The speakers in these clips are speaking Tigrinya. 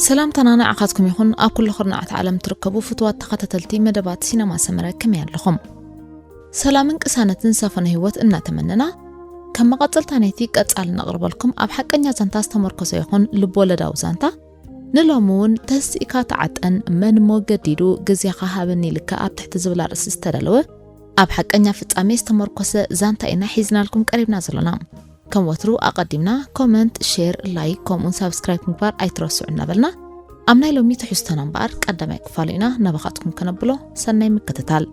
ሰላምታና ንዓኻትኩም ይኹን። ኣብ ኩሉ ኩርናዓት ዓለም ትርከቡ ፍትዋት ተኸታተልቲ መደባት ሲነማ ሰመረ፣ ከመይ ኣለኹም? ሰላምን ቅሳነትን ዝሰፈኖ ህይወት እናተመነና፣ ከም መቐጸልታ ናይቲ ቀጻሊ ነቕርበልኩም ኣብ ሓቀኛ ዛንታ ዝተመርኮሰ ይኹን ልብ-ወለዳዊ ዛንታ፣ ንሎሚ እውን ተሲእካ ተዓጠን፣ መን እሞ ገዲዱ፣ ግዜኻ ሃበኒ ኢልካ ኣብ ትሕቲ ዝብል ኣርእስቲ ዝተዳለወ ኣብ ሓቀኛ ፍጻሜ ዝተመርኮሰ ዛንታ ኢና ሒዝናልኩም ቀሪብና ዘሎና። ከም ወትሩ ኣቐዲምና ኮመንት፣ ሼር፣ ላይክ ከምኡውን ሳብስክራይብ ምግባር ኣይትረስዑ እናበልና፣ ኣብ ናይ ሎሚ ትሕዝቶና እምበኣር ቀዳማይ ክፋሉ ኢና ናባኻትኩም ከነብሎ። ሰናይ ምክትታል።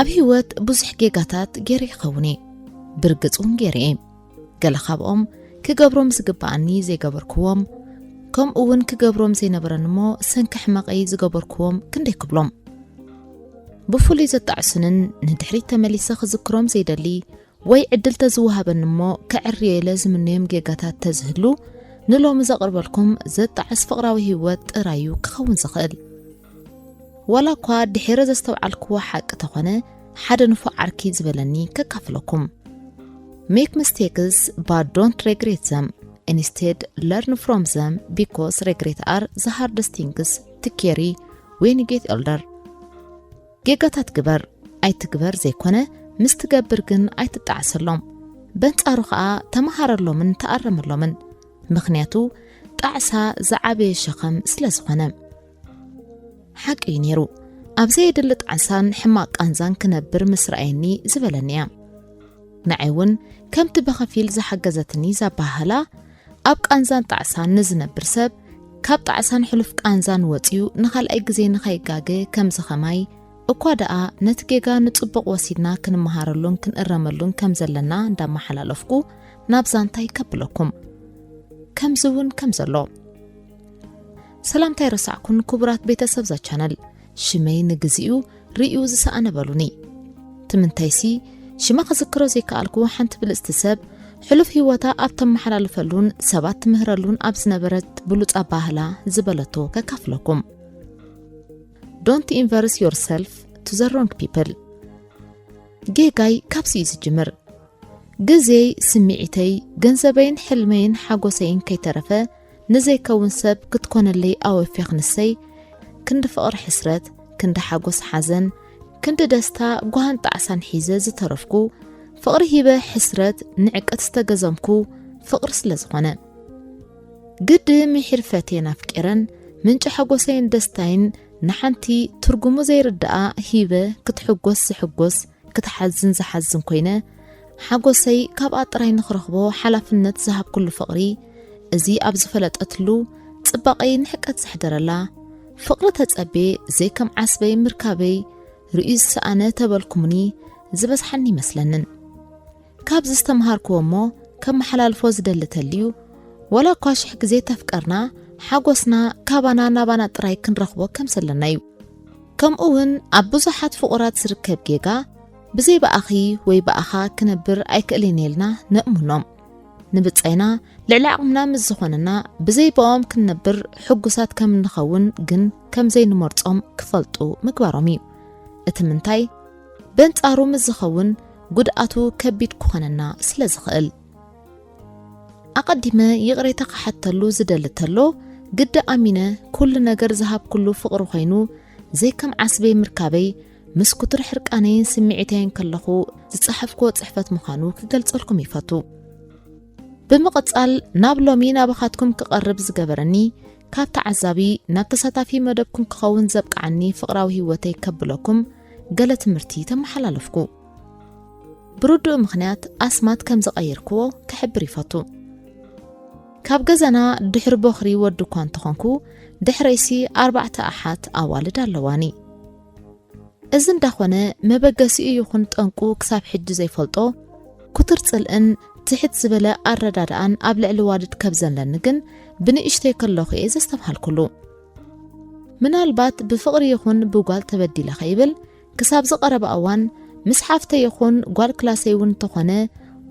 ኣብ ህይወት ብዙሕ ጌጋታት ገይረ ይኸውን እየ። ብርግጽ እውን ገይረ እየ። ገለ ካብኦም ክገብሮም ዝግብኣኒ ዘይገበርክዎም፣ ከምኡ እውን ክገብሮም ዘይነበረኒ እሞ ሰንኪ ሕመቐይ ዝገበርክዎም ክንደይ ክብሎም። ብፍሉይ ዘጣዕሱንን ንድሕሪት ተመሊሰ ክዝክሮም ዘይደሊ ወይ ዕድል ተዝወሃበኒ እሞ ከዕርዮ ኢለ ዝምነዮም ጌጋታት ተዝህሉ፣ ንሎሚ ዘቕርበልኩም ዘጣዕስ ፍቕራዊ ህይወት ጥራይ እዩ ክኸውን ዝኽእል። ዋላ እኳ ድሒረ ዘስተውዓልክዎ ሓቂ ተኾነ፣ ሓደ ንፉዕ ዓርኪ ዝበለኒ ከካፍለኩም። Make mistakes, but don't regret them. Instead, learn from them, because regret are the hardest things to carry when you get older. ጌጋታት ግበር ኣይትግበር ዘይኮነ፣ ምስ ትገብር ግን ኣይትጣዕሰሎም። በንጻሩ ኸኣ ተመሃረሎምን ተኣረመሎምን። ምኽንያቱ ጣዕሳ ዝዓበየ ሸኸም ስለ ዝኾነ። ሓቂ እዩ ነይሩ። ኣብ ዘየድሊ ጣዕሳን ሕማቕ ቃንዛን ክነብር ምስ ረኣየኒ ዝበለኒ እያ። ንዓይ እውን ከምቲ ብኸፊል ዝሓገዘትኒ እዛ ኣበሃህላ፣ ኣብ ቃንዛን ጣዕሳን ንዝነብር ሰብ፣ ካብ ጣዕሳን ሕሉፍ ቃንዛን ወጺኡ ንኻልኣይ ግዜ ንኸይጋገ ከምዚ ኸማይ፣ እኳ ደኣ ነቲ ጌጋ ንጽቡቕ ወሲድና ክንመሃረሉን ክንእረመሉን ከም ዘለና እንዳመሓላለፍኩ ናብ ዛንታይ ከብለኩም። ከምዚ እውን ከም ዘሎ። ሰላምታ ኣይረሳዕኩን ክቡራት ቤተሰብ እዛ ቻነል። ሽመይ ንግዚኡ ርእዩ ዝሰኣነ በሉኒ። ትምንታይሲ ሽማ ክዝክሮ ዘይከኣልኩ ሓንቲ ብልጽቲ ሰብ፣ ሕሉፍ ህይወታ ኣብ ተመሓላልፈሉን ሰባት ትምህረሉን ኣብ ዝነበረት ብሉጽ ኣባህላ ዝበለቶ ከካፍለኩም። Don't inverse yourself to the wrong people. ጌጋይ ካብዚ እዩ ዝጅምር። ግዜይ፣ ስምዒተይ፣ ገንዘበይን ሕልመይን ሓጎሰይን ከይተረፈ ንዘይከውን ሰብ ክትኮነለይ ኣወፌ ክንሰይ፣ ክንዲ ፍቕሪ ሕስረት፣ ክንዲ ሓጎስ ሓዘን፣ ክንዲ ደስታ ጓህን ጣዕሳን ሒዘ ዝተረፍኩ፣ ፍቕሪ ሂበ ሕስረት ንዕቀት ዝተገዘምኩ ፍቕሪ ስለ ዝኾነ። ግዲ ምሒር ፈትየን ኣፍቂረን፣ ምንጪ ሓጎሰይን ደስታይን ንሓንቲ ትርጉሙ ዘይርድኣ ሂበ ክትሕጎስ ዝሕጎስ፣ ክትሓዝን ዝሓዝን ኮይነ፣ ሓጎሰይ ካብኣ ጥራይ ንኽረኽቦ ሓላፍነት ዝሃብኩሉ ፍቕሪ፣ እዚ ኣብ ዝፈለጠትሉ ጽባቐይ ንዕቀት ዘሕደረላ፣ ፍቕሪ ተጸቤ ዘይከም ዓስበይ ምርካበይ ርእዩ ዝሰኣነ ተበልኩምኒ ዝበዝሓኒ ይመስለንን። ካብዚ ዝተምሃርክዎ እሞ ከመሓላልፎ ዝደሊ ተልዩ፣ ዋላ እኳ ሽሕ ግዜ ተፍቀርና፣ ሓጎስና ካባና ናባና ጥራይ ክንረኽቦ ከም ዘለና እዩ። ከምኡ እውን ኣብ ብዙሓት ፍቑራት ዝርከብ ጌጋ፣ ብዘይ ብኣኺ ወይ ብኣኻ ክነብር ኣይክእልን ኢልና ነእምኖም። ንብጻይና ልዕሊ ዓቕምና ምስ ዝኾነና ብዘይ ብኦም ክንነብር ሕጉሳት ከም እንኸውን ግን ከም ዘይንመርጾም ክፈልጡ ምግባሮም እዩ። እቲ ምንታይ በንጻሩ ምስ ዝኸውን ጉድኣቱ ከቢድ ክኾነና ስለ ዝኽእል። ኣቐዲመ ይቕሬታ ክሓተሉ ዝደሊ ተሎ ግዲ ኣሚነ ኩሉ ነገር ዝሃብኩሉ ፍቕሪ ኮይኑ ዘይከም ዓስበይ ምርካበይ ምስ ኩቱር ሕርቃነይን ስምዒተይን ከለኹ ዝጸሓፍክዎ ጽሕፈት ምዃኑ ክገልጸልኩም ይፈቱ። ብምቕጻል ናብ ሎሚ ናባኻትኩም ክቐርብ ዝገበረኒ ካብ ተዓዛቢ ናብ ተሳታፊ መደብኩም ክኸውን ዘብቅዓኒ ፍቕራዊ ህይወተይ ከብለኩም ገለ ትምህርቲ ተመሓላለፍኩ። ብርዱእ ምኽንያት ኣስማት ከም ዝቐየርክዎ ክሕብር ይፈቱ። ካብ ገዛና ድሕሪ ቦኽሪ ወዲ እኳ እንተኾንኩ ድሕረይሲ ኣርባዕተ ኣሓት ኣዋልድ ኣለዋኒ። እዚ እንዳኾነ መበገሲኡ ይኹን ጠንቁ ክሳብ ሕጂ ዘይፈልጦ ኩትር ጽልእን ትሕት ዝበለ ኣረዳድኣን ኣብ ልዕሊ ዋልድ ከብዘንለኒ ግን ብንእሽተይ ከለኹ እየ ዘስተብሃልኩሉ። ምናልባት ብፍቕሪ ይኹን ብጓል ተበዲለ ከይብል ክሳብ ዝቐረበ እዋን ምስ ሓፍተይ ይኹን ጓል ክላሰይ እውን እንተኾነ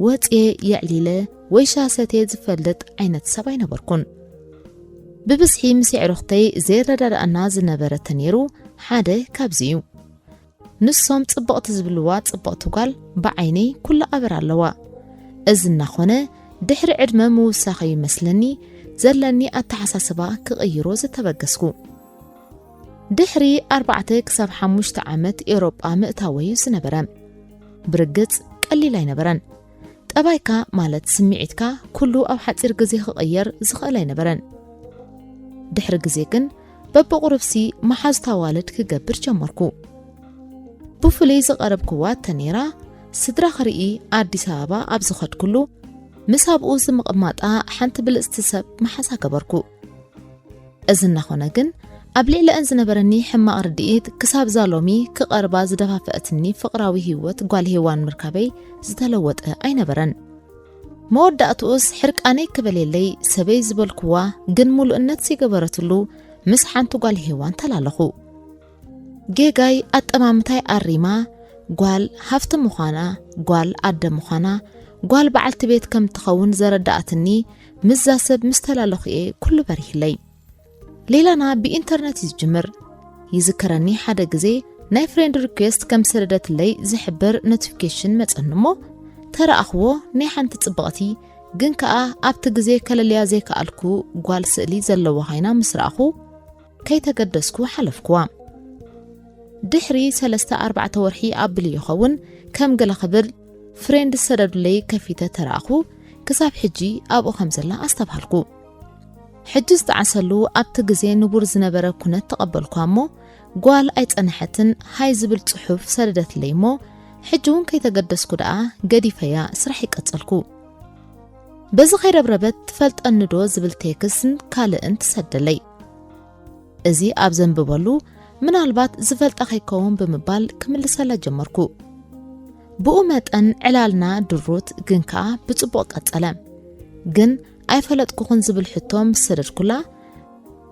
ወፅየ የዕሊለ ወይ ሻሰቴ ዝፈልጥ ዓይነት ሰብ ኣይነበርኩን። ብብዝሒ ምስ የዕሩኽተይ ዘይረዳድኣና ዝነበረ ተነይሩ ሓደ ካብዚ እዩ። ንሶም ጽብቕቲ ዝብልዋ ጽብቕቲ ጓል ብዓይነይ ኩላ ኣበር ኣለዋ። እዚ እናኾነ ድሕሪ ዕድመ ምውሳኸ ይመስለኒ ዘለኒ ኣተሓሳስባ ክቕይሮ ዝተበገስኩ። ድሕሪ ኣርባዕተ ክሳብ ሓሙሽተ ዓመት ኤውሮጳ ምእታወዩ ዝነበረ። ብርግጽ ቀሊል ኣይነበረን። ጠባይካ ማለት ስምዒትካ ኩሉ ኣብ ሓጺር ግዜ ክቕየር ዝኽእል ኣይነበረን። ድሕሪ ግዜ ግን በብቑሩብሲ መሓዙት ኣዋልድ ክገብር ጀመርኩ። ብፍሉይ ዝቐረብክዋ ተነይራ ስድራ ክርኢ ኣዲስ ኣበባ ኣብ ዝኸድኩሉ ምስ ኣብኡ ዝምቕማጣ ሓንቲ ብልጽቲ ሰብ መሓዛ ገበርኩ። እዚ እናኾነ ግን ኣብ ልዕለአን ዝነበረኒ ሕማቕ ርድኢት ክሳብ ዛ ሎሚ ክቐርባ ዝደፋፈአትኒ ፍቕራዊ ህይወት ጓል ሄዋን ምርካበይ ዝተለወጠ ኣይነበረን። መወዳእትኡስ ሕርቃነይ ክበልየለይ ሰበይ ዝበልክዋ ግን ሙሉእነት ዘይገበረትሉ ምስ ሓንቲ ጓል ሄዋን ተላለኹ። ጌጋይ ኣጠማምታይ ኣሪማ ጓል ሃፍቲ ምዃና፣ ጓል ኣደ ምዃና፣ ጓል በዓልቲ ቤት ከም ትኸውን ዘረዳኣትኒ ምስዛ ሰብ ምስ ተላለኹ እየ ኩሉ በሪህለይ። ሌላና ብኢንተርነት እዩ ዝጅምር። ይዝከረኒ ሓደ ግዜ ናይ ፍሬንድ ሪኩዌስት ከም ሰደደትለይ ዝሕብር ኖቲፊኬሽን መጸኒ እሞ ተረኣኽዎ ናይ ሓንቲ ጽብቕቲ ግን ከኣ ኣብቲ ግዜ ከለልያ ዘይከኣልኩ ጓል ስእሊ ዘለዋ ኮይና ምስ ረኣኹ ከይተገደስኩ ሓለፍኩዋ። ድሕሪ ሰለስተ ኣርባዕተ ወርሒ ኣብል ይኸውን ከም ገለ ክብል ፍሬንድ ዝሰደዱለይ ከፊተ ተረኣኹ ክሳብ ሕጂ ኣብኡ ከም ዘላ ኣስተብሃልኩ። ሕጂ ዝጠዓሰሉ ኣብቲ ግዜ ንቡር ዝነበረ ኩነት ተቐበልኳ እሞ ጓል ኣይጸነሐትን ሃይ ዝብል ጽሑፍ ሰደደትለይ እሞ ሕጂ እውን ከይተገደስኩ ደኣ ገዲፈያ ስራሕ ይቀጸልኩ። በዚ ከይረብረበት ትፈልጠኒ ዶ ዝብል ቴክስን ካልእን ትሰደለይ። እዚ ኣብ ዘንብበሉ ምናልባት ዝፈልጣ ከይከውን ብምባል ክምልሰላ ጀመርኩ። ብኡ መጠን ዕላልና ድሩት ግን ከኣ ብጽቡቕ ቀጸለ። ግን ኣይፈለጥኩኹን ዝብል ሕቶ ምስ ሰደድኩላ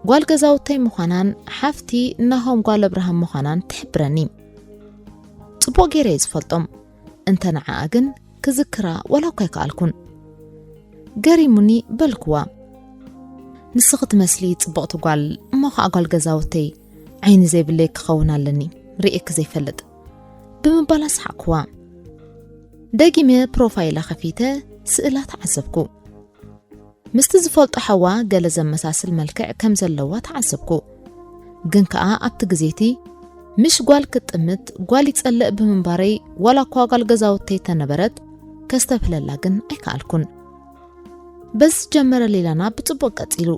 ጓል ገዛውተይ ምዃናን ሓፍቲ ናሆም ጓል ኣብርሃም ምዃናን ትሕብረኒ። ጽቡቕ ገይረ እየ ዝፈልጦም። እንተ ንዓኣ ግን ክዝክራ ዋላ እኳ ኣይከኣልኩን። ገሪሙኒ በልክዋ። ንስኺ ትመስሊ ጽቡቕቲ ጓል እሞ ኸኣ ጓል ገዛውተይ ዓይኒ ዘይብለይ ክኸውን ኣለኒ ርእየኪ ዘይፈልጥ ብምባል ኣስሓቕክዋ። ደጊመ ፕሮፋይላ ከፊተ ስእላ ተዓዘብኩ። ምስቲ ዝፈልጦ ሓዋ ገለ ዘመሳስል መልክዕ ከም ዘለዋ ተዓዘብኩ። ግን ከኣ ኣብቲ ግዜቲ ምሽ ጓል ክትጥምት ጓል ይጸልእ ብምንባረይ ዋላ እኳ ጓል ገዛውተይ ተነበረት ከስተብህለላ ግን ኣይከኣልኩን። በዚ ዝጀመረ ሌላና ብጽቡቕ ቀጺሉ።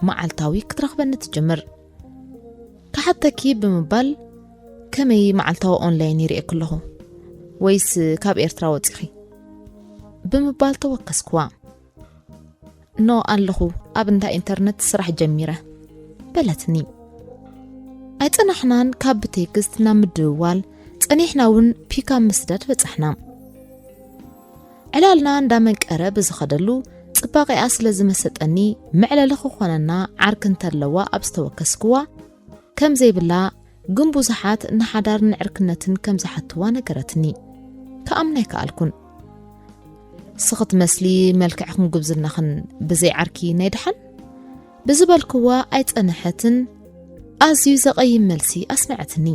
መዓልታዊ ክትረኽበኒ ትጅምር። ክሓተኪ ብምባል ከመይ መዓልታዊ ኦንላይን ይርእየኪ ኣለኹ ወይስ ካብ ኤርትራ ወጺኺ ብምባል ተወከስክዋ። ኖ ኣለኹ ኣብ እንዳ ኢንተርነት ስራሕ ጀሚረ በለትኒ። ኣይጸናሕናን ካብ ብቴክስት ናብ ምድውዋል ጸኒሕና እውን ፒካፕ ምስዳድ በጻሕና። ዕላልና እንዳመንቀረ ብዝኸደሉ ጽባቐኣ ስለ ዝመሰጠኒ መዕለሊ ክኾነና ዓርኪ እንተለዋ ኣብ ዝተወከስክዋ ከም ዘይብላ ግን ብዙሓት ንሓዳር ንዕርክነትን ከም ዝሓትዋ ነገረትኒ። ክኣምና ኣይከኣልኩን። ስኽት መስሊ መልክዕኽን ጉብዝናኽን ብዘይ ዓርኪ ናይ ደሓን ብዝበልክዋ ኣይጸነሐትን ኣዝዩ ዘቐይም መልሲ ኣስመዐትኒ።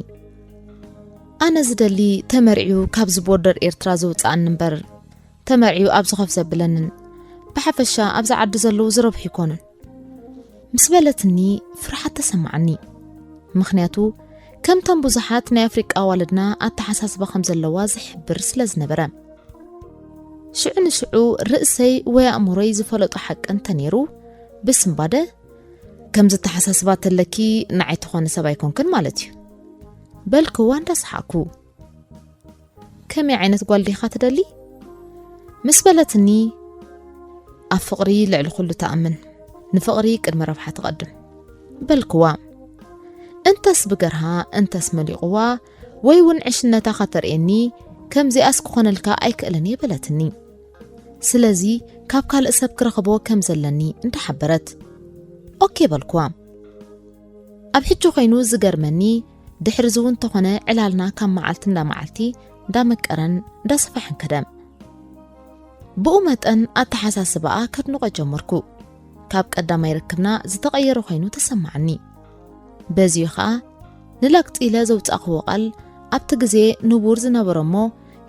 ኣነ ዝደሊ ተመርዕዩ ካብዚ ቦርደር ኤርትራ ዝውፅኣኒ እምበር ተመርዕዩ ኣብዚ ከፍ ዘብለንን ብሓፈሻ ኣብዚ ዓዲ ዘለዉ ዝረብሑ ይኮኑን ምስ በለትኒ ፍርሓት ተሰማዓኒ። ምኽንያቱ ከምተን ብዙሓት ናይ ኣፍሪቃ ኣዋልድና ኣተሓሳስባ ከም ዘለዋ ዝሕብር ስለ ዝነበረ። ሽዑ ንሽዑ ርእሰይ ወይ ኣእምሮይ ዝፈለጦ ሓቂ እንተነይሩ ብስምባደ ከም ዝተሓሳስባ ተለኪ ንዓይ ተኾነ ሰብ ኣይኮንክን ማለት እዩ በልክዋ እንዳሰሓኩ። ከመይ ዓይነት ጓል ዲኻ ትደሊ? ምስ በለትኒ ኣብ ፍቕሪ ልዕሊ ኩሉ ትኣምን፣ ንፍቕሪ ቅድሚ ረብሓ ትቐድም በልክዋ። እንተስ ብገርሃ እንተስ መሊቕዋ ወይ እውን ዕሽነታ ከተርእየኒ ከምዚኣስ ክኾነልካ ኣይክእልን እየ በለትኒ። ስለዚ ካብ ካልእ ሰብ ክረኽቦ ከም ዘለኒ እንዳሓበረት ኦኬ በልክዋ። ኣብ ሕጂ ኮይኑ ዝገርመኒ ድሕሪ ዝው እንተኾነ ዕላልና ካብ መዓልቲ እንዳ መዓልቲ እንዳመቀረን እንዳሰፋሕን ከደ። ብኡ መጠን ኣተሓሳስባኣ ከድንቆ ጀመርኩ። ካብ ቀዳማይ ርክብና ዝተቐየረ ኮይኑ ተሰማዓኒ። በዚዩ ኸኣ ንላግጺ ኢለ ዘውጻእክዎ ቃል ኣብቲ ግዜ ንቡር ዝነበረ እሞ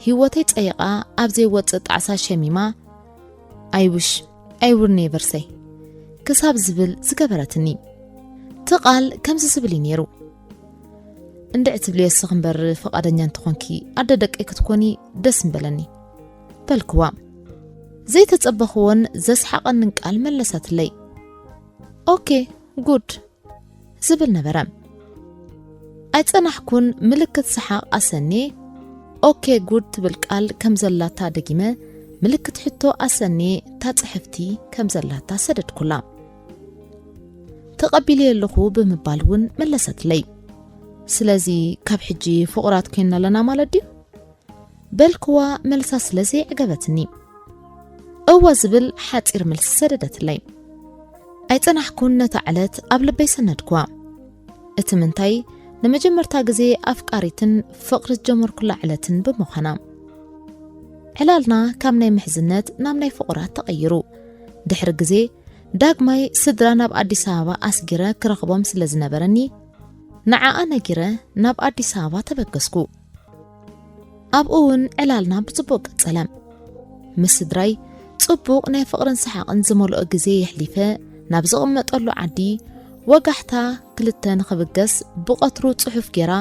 ህይወተይ ጸይቓ ኣብ ዘይወጽእ ጣዕሳ ሸሚማ I wish I would never say ክሳብ ዝብል ዝገበረትኒ። እቲ ቃል ከምዚ ዝብል እዩ ነይሩ። እንድዒ ትብልዮ እስኺ እምበር ፍቓደኛ እንተኾንኪ ኣደ ደቀይ ክትኮኒ ደስ ምበለኒ በልክዋ። ዘይተጸበኽዎን ዘስሓቐንን ቃል መለሰትለይ። ኦኬ ጉድ ዝብል ነበረ። ኣይጸናሕኩን ምልክት ሰሓቕ ኣሰንየ ኦኬ ጉድ ትብል ቃል ከም ዘላታ ደጊመ ምልክት ሕቶ ኣሰንየ እታ ጽሕፍቲ ከም ዘላታ ሰደድኩላ። ተቐቢለዮ ኣለኹ ብምባል እውን መለሰትለይ። ስለዚ ካብ ሕጂ ፍቑራት ኮይንና ኣለና ማለት ድዩ? በልክዋ መልሳ ስለ ዘየዕገበትኒ። እወ ዝብል ሓጺር መልሲ ሰደደትለይ። ኣይጸናሕኩን ነታ ዕለት ኣብ ልበይ ሰነድክዋ። እቲ ምንታይ ንመጀመርታ ግዜ ኣፍቃሪትን ፍቕሪ ዝጀመርኩላ ዕለትን ብምዃና። ዕላልና ካብ ናይ ምሕዝነት ናብ ናይ ፍቑራት ተቐይሩ። ድሕሪ ግዜ ዳግማይ ስድራ ናብ ኣዲስ ኣበባ ኣስጊረ ክረኽቦም ስለ ዝነበረኒ ንዓኣ ነጊረ ናብ ኣዲስ ኣበባ ተበገስኩ። ኣብኡ እውን ዕላልና ብጽቡቕ ቀጸለ። ምስ ስድራይ ጽቡቕ ናይ ፍቕርን ሰሓቕን ዝመልኦ ግዜ የሕሊፈ ናብ ዝቕመጠሉ ዓዲ ወጋሕታ ክልተ ንኽብገስ ብቐትሩ ጽሑፍ ጌራ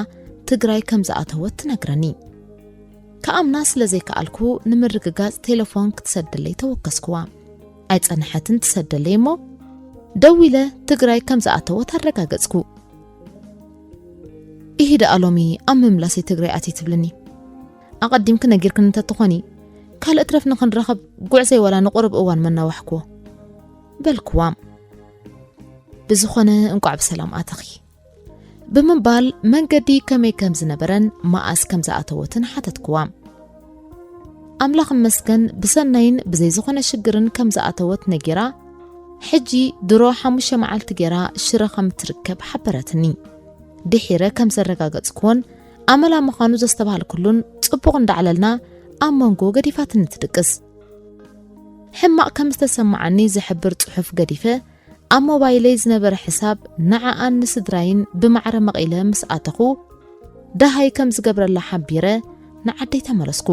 ትግራይ ከም ዝኣተወት ትነግረኒ። ክኣምና ስለ ዘይከኣልኩ ንምርግጋጽ ቴሌፎን ክትሰደለይ ተወከስክዋ። ኣይጸንሐትን ትሰደለይ እሞ ደዊለ ትግራይ ከም ዝኣተወት ኣረጋገጽኩ። ኢሂ ደኣ ሎሚ ኣብ ምምላሰይ ትግራይ ኣትይ ትብልኒ። ኣቐዲምኪ ነጊርክኒ እንተትኾኒ ካልእ ትረፍ ንኽንራኸብ ጉዕዘይ ዋላ ንቑሩብ እዋን መናዋሕክዎ በልክዋ። ብዝኾነ እንቋዕ ብሰላም ኣተኺ ብምባል መንገዲ ከመይ ከም ዝነበረን መኣስ ከም ዝኣተወትን ሓተትክዋ። ኣምላኽ ይመስገን ብሰናይን ብዘይ ዝኾነ ሽግርን ከም ዝኣተወት ነጊራ ሕጂ ድሮ ሓሙሽተ መዓልቲ ጌራ ሽረ ከም ትርከብ ሓበረትኒ። ድሒረ ከም ዘረጋገጽክዎን ኣመላ ምዃኑ ዘስተብሃልክሉን ጽቡቕ እንዳዕለልና ኣብ መንጎ ገዲፋትኒ ትድቅስ። ሕማቕ ከም ዝተሰማዓኒ ዝሕብር ጽሑፍ ገዲፈ ኣብ ሞባይለይ ዝነበረ ሕሳብ ንዓኣን ንስድራይን ብማዕረ መቒለ ምስ ኣተኹ ደሃይ ከም ዝገብረላ ሓቢረ ንዓደይ ተመለስኩ።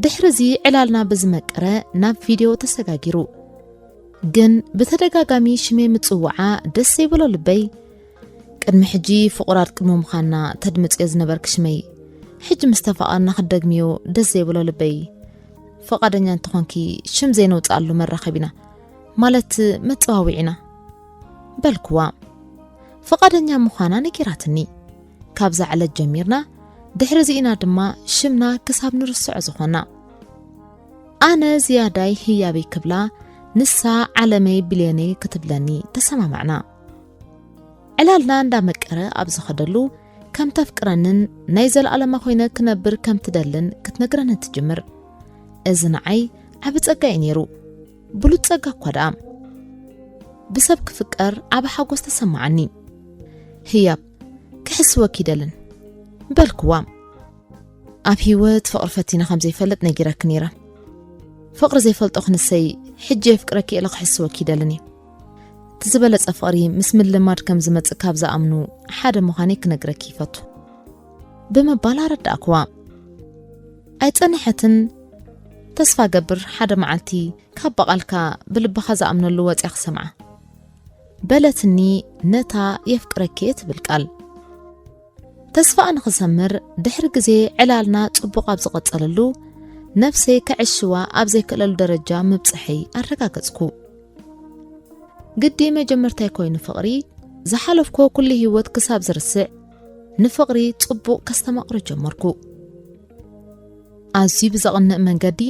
ድሕሪ እዚ ዕላልና ብዝመቀረ ናብ ቪድዮ ተሰጋጊሩ። ግን ብተደጋጋሚ ሽመይ ምጽዋዓ ደስ ዘይበሎ ልበይ ቅድሚ ሕጂ ፍቑራት ቅድሚ ምዃንና ተድምጽዮ ዝነበርኪ ሽመይ ሕጂ ምስ ተፋቐርና ክትደግምዮ ደስ ዘይብሎ ልበይ ፍቓደኛ እንተኾንኪ ሽም ዘይነውጽኣሉ መራኸቢና ማለት መጸዋዊዒና በልክዋ። ፍቓደኛ ምዃና ነጊራትኒ። ካብዛ ዕለት ጀሚርና ድሕሪ እዚኢና ድማ ሽምና ክሳብ ንርስዖ ዝኾና። ኣነ ዝያዳይ ህያበይ ክብላ ንሳ ዓለመይ ብልየነይ ክትብለኒ ተሰማማዕና። ዕላልና እንዳመቀረ ኣብ ዝኸደሉ ከም ተፍቅረንን ናይ ዘለኣለማ ኮይነ ክነብር ከም ትደልን ክትነግረኒ ትጅምር። እዚ ንዓይ ዓቢ ጸጋ እዩ ነይሩ። ብሉጽ ጸጋ እኳ ደኣ። ብሰብ ክፍቀር ዓቢ ሓጎስ ተሰማዓኒ። ህያብ ክሕስወኪ ይደልን በልክዋ። ኣብ ህይወት ፍቕሪ ፈቲነ ከም ዘይፈልጥ ነጊረኪ ነይረ። ፍቕሪ ዘይፈልጦ ክንሰይ፣ ሕጂ የፍቅረኪ ኢለ ክሕስወኪ ይደልን እየ። እቲ ዝበለጸ ፍቕሪ ምስ ምልማድ ከም ዝመጽእ ካብ ዝኣምኑ ሓደ ምዃነይ ክነግረኪ ይፈቱ። ብምባል ኣረዳእክዋ። ኣይጸንሐትን። ተስፋ ገብር ሓደ መዓልቲ ካብ በቓልካ ብልብኻ ዝኣምነሉ ወጽያ ክሰምዓ። በለትኒ ነታ የፍቅረኪ እየ ትብል ቃል። ተስፋኣ ንኽሰምር ድሕሪ ግዜ ዕላልና ጽቡቕ ኣብ ዝቐጸለሉ፣ ነፍሰይ ከዕሽዋ ኣብ ዘይክእለሉ ደረጃ ምብጽሐይ ኣረጋገጽኩ። ግዲ መጀመርታይ ኮይኑ ፍቕሪ፣ ዝሓለፍኮ ኩሉ ህይወት ክሳብ ዝርስዕ፣ ንፍቕሪ ጽቡቕ ከስተማቕሮ ጀመርኩ። ኣዝዩ ብዘቕንእ መንገዲ፣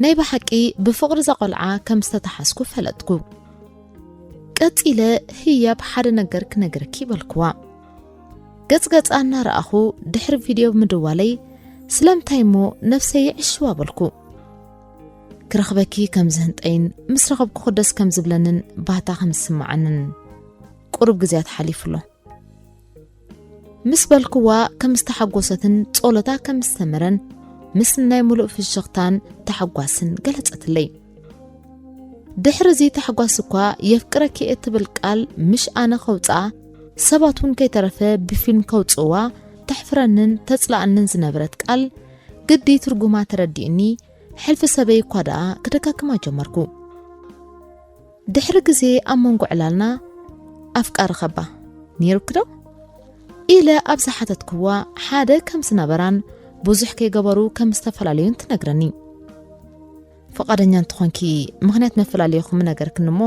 ናይ ብሓቂ ብፍቕሪ ዘቖልዓ ከም ዝተተሓዝኩ ፈለጥኩ። ቀጺለ፣ ህያብ ሓደ ነገር ክነግረኪ በልክዋ። ገጽ ገጻ እናረኣኹ ድሕሪ ቪድዮ ብምድዋለይ፣ ስለምንታይ እሞ ነፍሰይ ይዕሽዋ በልኩ። ክረኽበኪ ከም ዝህንጠይን ምስ ረኸብኩኹ ደስ ከም ዝብለንን ባህታ ከም ዝስምዓንን ቁሩብ ግዜያት ሓሊፉ ኣሎ። ምስ በልክዋ ከም ዝተሓጎሰትን ጸሎታ ከም ዝተመረን ምስ ናይ ሙሉእ ፍሽኽታን ታሕጓስን ገለጸትለይ። ድሕሪ እዚ ታሕጓስ እኳ የፍቅረኪ እትብል ቃል ምሽ ኣነ ከውጽኣ፣ ሰባት እውን ከይተረፈ ብፊልም ከውጽእዋ ተሕፍረንን ተጽልኣንን ዝነበረት ቃል ግዲ ትርጉማ ተረዲእኒ፣ ሕልፊ ሰበይ እኳ ደኣ ክደጋግማ ጀመርኩ። ድሕሪ ግዜ ኣብ መንጎ ዕላልና ኣፍቃሪ ኸባ ነይሩኪ ዶ? ኢለ ኣብ ዝሓተትክዋ ሓደ ከም ዝነበራን ብዙሕ ከይገበሩ ከም ዝተፈላለዩን ትነግረኒ። ፍቓደኛ እንተኾንኪ ምኽንያት መፈላለዩኹም ነገርክኒ እሞ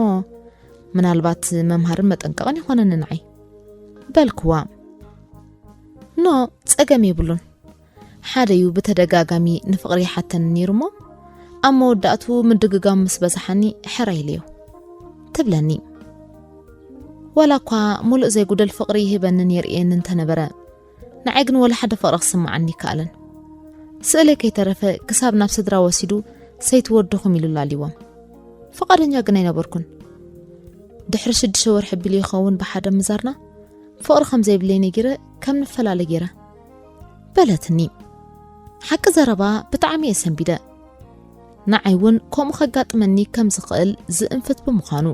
ምናልባት መምሃርን መጠንቀቕን ይኾነኒ ንዓይ በልክዋ። ኖ ጸገም የብሉን። ሓደ እዩ ብተደጋጋሚ ንፍቕሪ ይሓተኒ ነይሩ እሞ ኣብ መወዳእቱ ምድግጋም ምስ በዝሓኒ ሕራይ ኢለዮ ትብለኒ። ዋላ እኳ ሙሉእ ዘይጉደል ፍቕሪ ይህበንን የርእየንን እንተነበረ ንዓይ ግን ወላ ሓደ ፍቕሪ ክስምዓኒ ይከኣለን። ስእለይ ከይተረፈ ክሳብ ናብ ስድራ ወሲዱ ሰይቲ ወድኹም ኢሉ ላልይዎም። ፍቓደኛ ግን ኣይነበርኩን። ድሕሪ ሽዱሽተ ወርሒ ቢሉ ይኸውን ብሓደ ምዛርና ፍቕሪ ከም ዘይብለይ ነጊረ ከም ንፈላለ ገይረ በለትኒ። ሓቂ ዘረባ ብጣዕሚ እየ ሰንቢደ። ንዓይ እውን ከምኡ ከጋጥመኒ ከም ዝኽእል ዝእንፍት ብምዃኑ